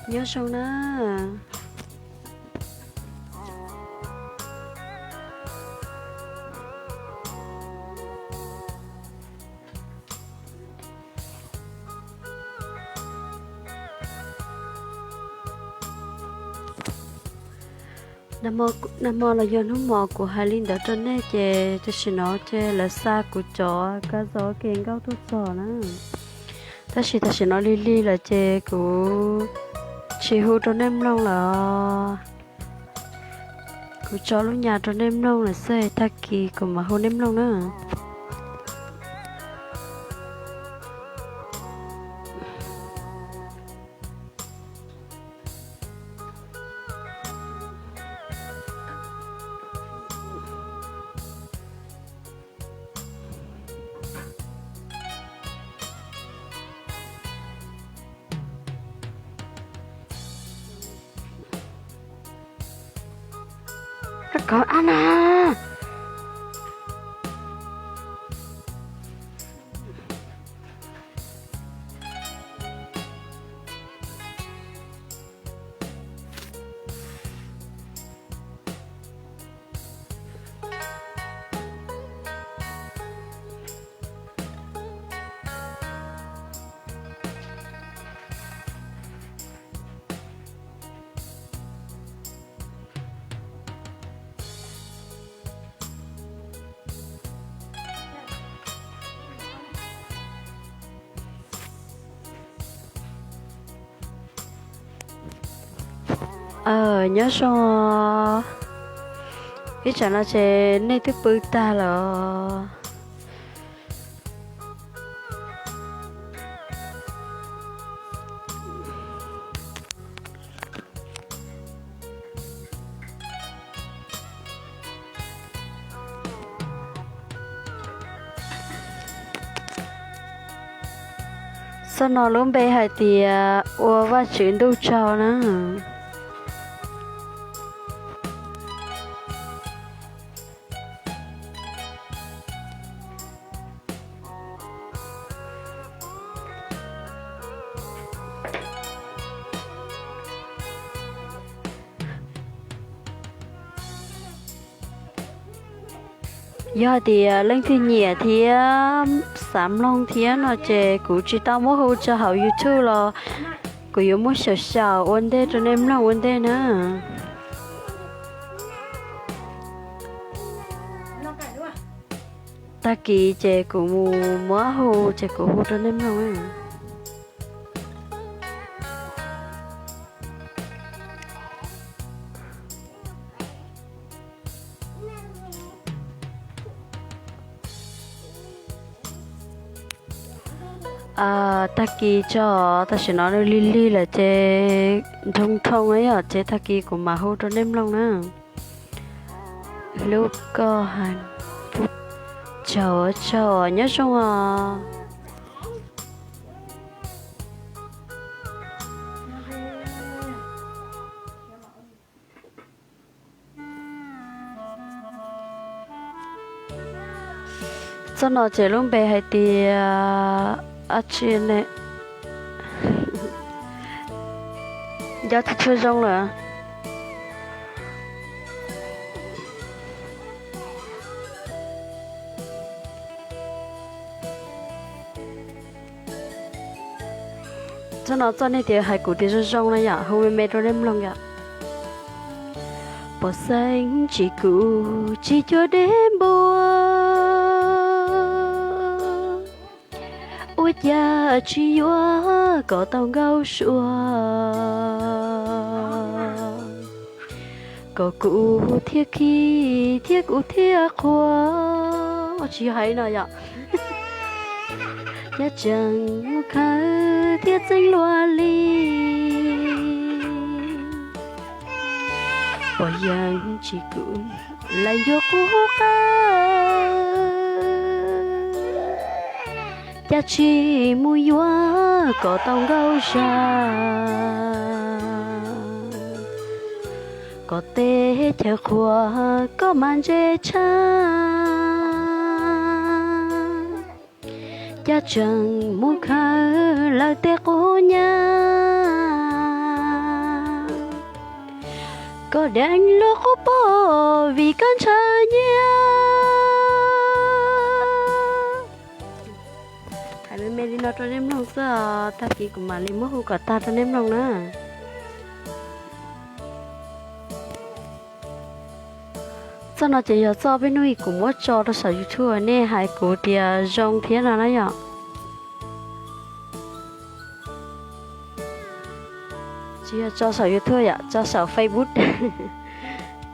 Nyob zoo na. Nag hmo los yog hnub hmo kuv hais li ntawd rau nej ces tam sim no ces lawv xa kuv cov kab zos kev nkauj tuaj txog na. Tab sis tam sim no lig lig lawm ces kuv tsis hu rau nej mloog lawm. Kuv tso lub nyam rau nej mloog lawm xwb, tag kis kuv mam hu nej mloog na. Koj kov ab na. Nyob zoo, ib tsam no ces nej twb pw tag lawm. Xab no lub npe hais tias ua Vajtswv ntuj tsaug na. Yog hais tias leej twg nyiam thiab xav mloog thiab no ces kuv tsis tau muab hu tso hauv YouTube los kuv yuav muab xyaum xyaum ua ntej rau nej mloog ua ntej na. Tag kis ces kuv mus muab hu ces kuv hu rau nej mloog. Tag kis tso, tam sim no nws lig lig lawm ces nroo nroo yom, ces tag kis kuv mam hu rau nej mloog na. Hlub koj, tsaug tsaug, nyob zoo os. Txoj no ces lub npe hais tias ab tsi ne, nco tsis tshua zoo lawm. Txoj no txoj nej tias hais kuv tias zoo zoo na yom, hu me me rau nej mloog yom. Pom xeeb tsis kuv tsis cuag dej npua, ua cas tsis yuav kom tau nkauj sua, kom kuv thiaj khib thiab kuv thiaj qhuas. Tsis yog hais no yom. Cas tseem mus khawb thiab txeeb luag li, pom yeej tsis kuv lawv ncuag qub qawb, cas tsis mus yuav kom tau nkauj zag, kom teb chaws qhuas koj mas ntse tshaj. Cas tseem mus khawb lawv tej qub nyab, Koj deev luag qub pog vim koj ntshaw nyiaj. Hais me me li no rau nej mloog xwb os, tag kis kuv mam li muab hu kom tag rau nej mloog na. Txoj no ces yog txoj peb hnub ib kuv muab tso rau saum YouTube, nej hais kuv tias zoo thiab no na yom. Tsis yog tso saum YouTube yom, tso saum Facebook.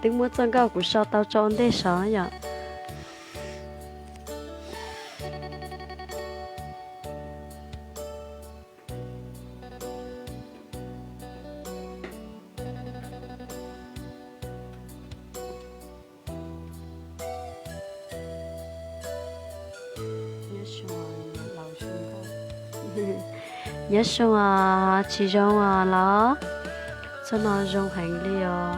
Twb muab txoj nkauj kuv sau tau tso ua ntej saud yom. Nyob zoo os, tsis zoo os los? Txoj no zoo heev li os.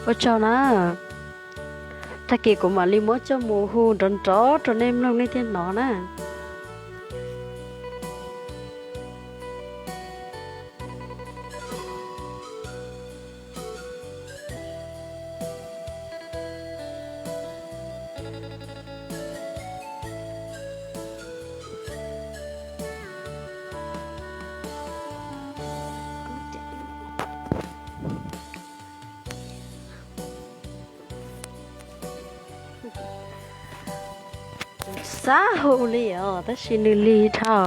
Ua tsaug na. Tag kis kuv mam li muab coj mus hu nrov nrov rau nej mloog nej thiaj hnov na. Xav hu li os, tab sis nws lig dhau.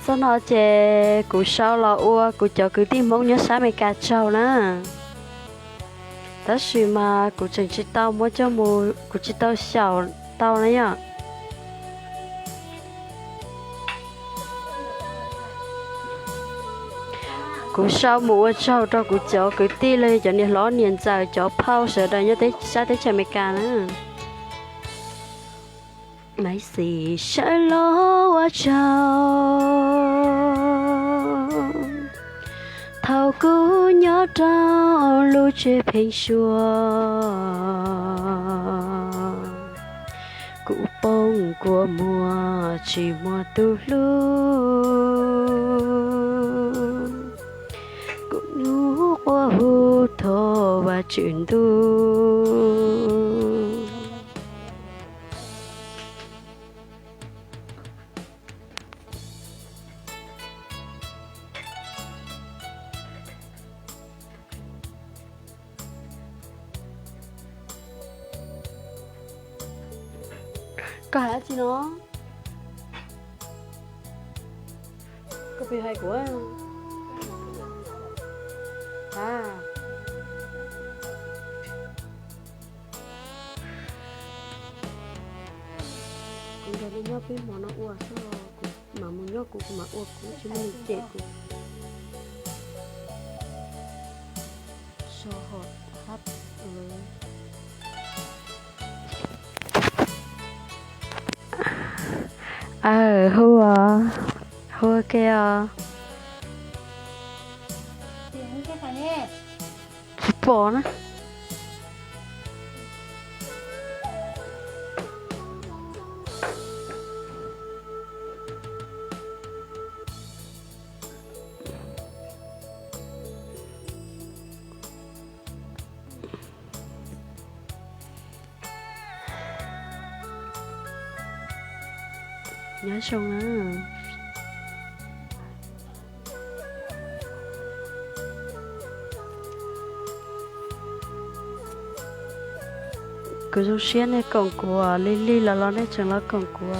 Txoj no ces kuv sau los ua kuv cov kwv tij Hmoob nyob sab Amelikas tsaug na. Tab sis mas kuv tseem tsis tau muab coj mus, kuv tsis tau xyaum tau na yom. Kuv sau mus ua tsaug rau kuv cov kwv tij los yog cov niam hlob niam ntxawm cov phauj sawv daws nyob sab teb chaws Amelikas na. Maiv Xis sawv los ua tsaug, thaum kuv nyob rau lub tsev pheeb suab, kuv poob kua muag tsis muaj tus hlub, kuv nyuaj quaj hu thov Vajtswv ntuj. Koj hais dab tsi no? Koj puas hais kuv? A, kuv nrog nej nyob peb hmo no ua xwb, kuv mam mus nyob kuv, kuv mam ua kuv, tsis muaj neeg cem kuv. So hot hot. Aw, hu os, hu ua ke os. Tsis pom na. Nyob zoo na. Kuv zoo siab nej koom kuv, lig lig los los nej tseem los koom kuv.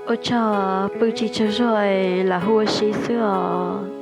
Ua tsaug, pw tsis tsaug zog es lam hu ua si xwb os.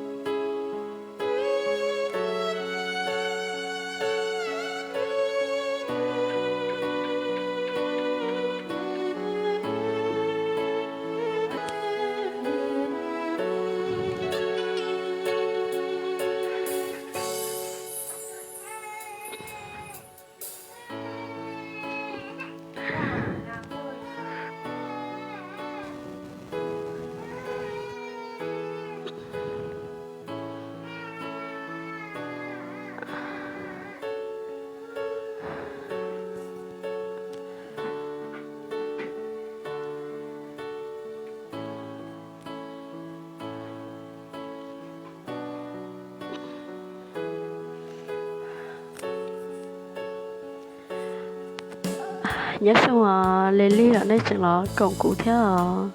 Nyob zoo os, lig lig los nej tseem los koom kuv thiab os.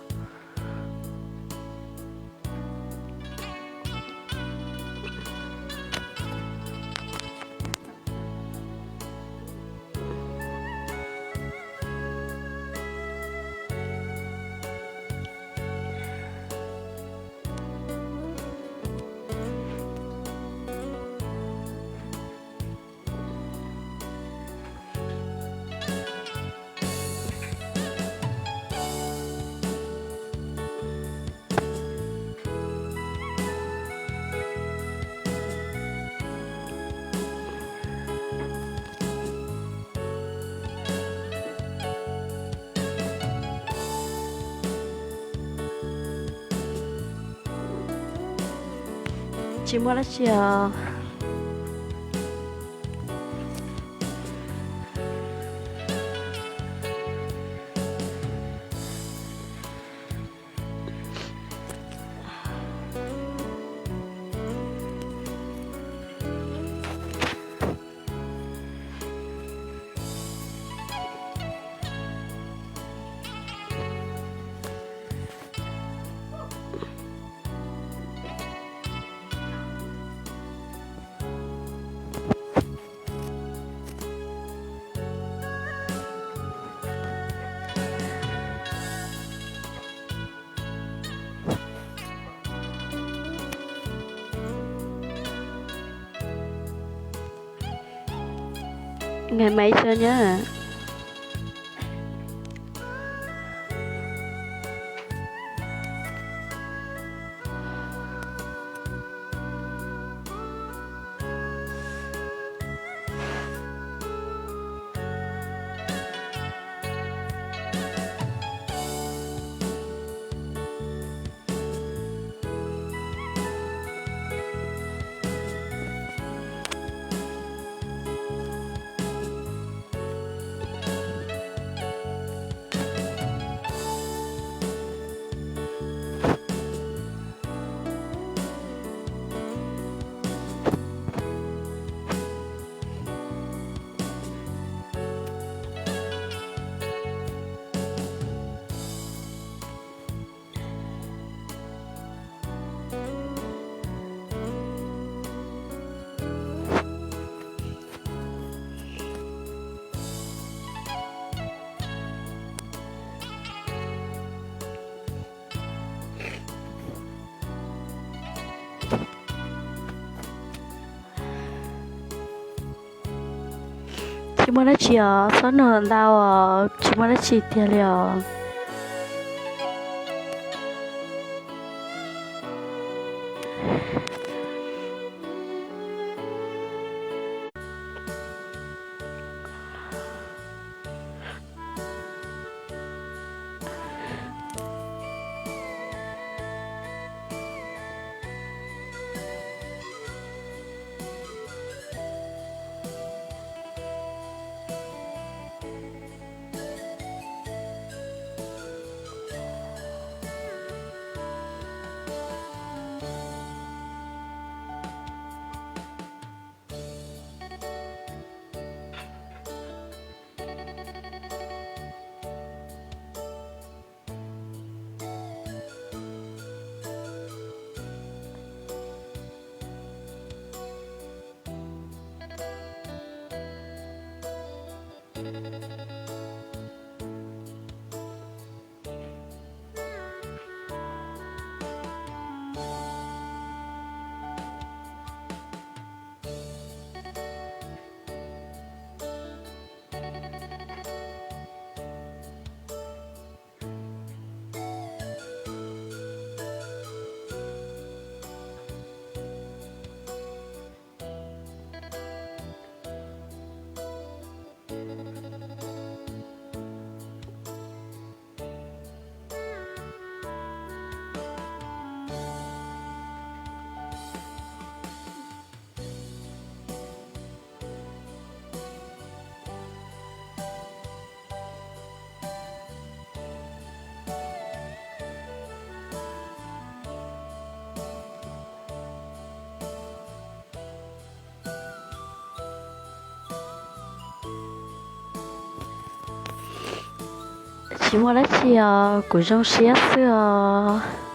Tsis muaj dab tsi os. Ngày mai chưa nhá. Tsis muaj dab tsi os, xob nug ntau os, tsis muaj dab tsi tiag li os. Tsis muaj dab tsi os, kuv zoo siab xwb os.